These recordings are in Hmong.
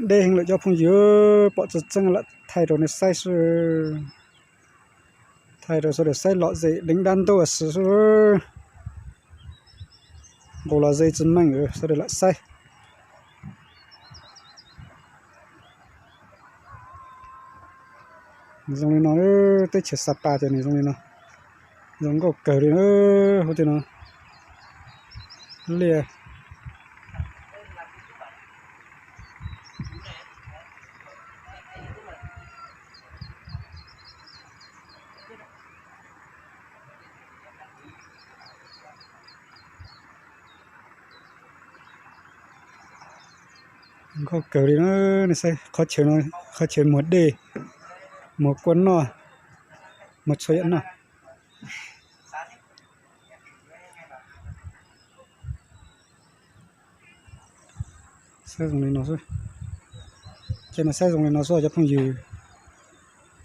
Deb heev lawm cov phooj ywg, pom txog txeeb lam thaij rau nej saib xwb. Thaij rau sawv daws saib lom zem deev dab ntub xwb. Nqus los ze tsis meej, sawv daws lam saib. Zoo li no, teb chaws Sapa ces nws zoo li no, zoo nkauj kawg li. Huv tej no liaj. Nkauj kawg li na. Qhov chaw, qhov chaw muag dej, muag kua noj, muag txhua yam noj. Saib zoo li no xwb. Ces no saib zoo li no xwb cov phooj ywg.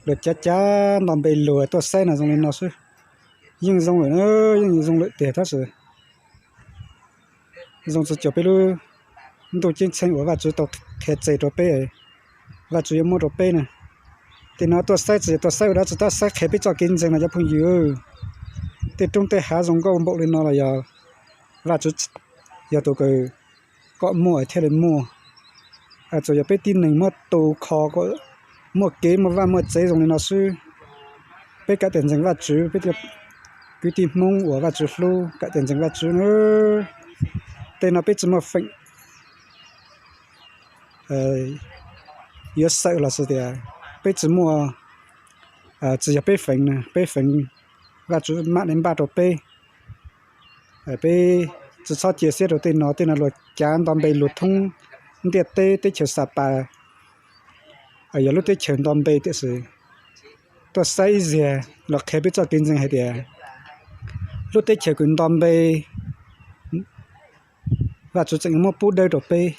Luag cav cav nto npe luag tuaj saib no zoo li no xwb. Yeej zoo lawm na, yeej zoo lawm tiag tab sis zoo tsis cuag peb lub ntuj ceeb tsheej uas Vajtswv tau qhia tseg rau peb, Vajtswv yuav muab rau peb na. Tej no tuaj saib tsis yog tuaj saib ua dab tsi, tab saib qhia peb txoj kev ntseeg no cov phooj ywg. Tej roob tej hav zoo nkauj npaum li no los yog Vajtswv yog tus kws kom muaj thiaj li muaj. Tsuas yog peb tib neeg muab tu kho kom muaj kev muaj vaj muaj tsev zoo li no xwb. Peb kam tias ntseeg Vajtswv, peb kwv tij Hmoob uas Vajtswv hlub kam tias ntseeg Vajtswv na. Tej no peb tsis muaj feem yuav xawm los sis tias peb tsis muaj, tsis yog peb feem, peb feem Vajtswv mam li npaj rau peb. Peb tsis txhob cia siab rau tej no, tej no luag cav nto npe luag thoob ntiaj teb, teb chaws Sapa yog lub teb chaws nto npe tiam sis tuaj saib ib zaug los qhia peb txoj kev ntseeg hais tias lub teb chaws kws nto npe Vajtswv tseem yuav muab pub dawb rau peb.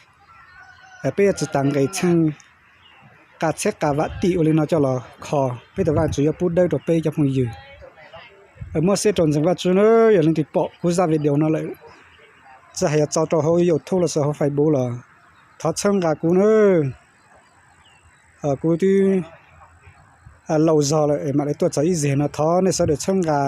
Peb yuav tsis tas nqes tsheej qa txhiab qa vam tim ua li no coj los kho, peb tus Vajtswv yuav pub dawb rau peb cov phooj ywg. Muab siab rau ntseeg Vajtswv na. Yog leej twg pom kuv zaj video no lawm, tsis hais yog tso rau hauv YouTube los sis hauv Facebook los thov txhawb nqa kuv na. Kuv twb laus zog lawm mam li tuaj txog ib zaug no, thov nej sawv daws txhawb nqa.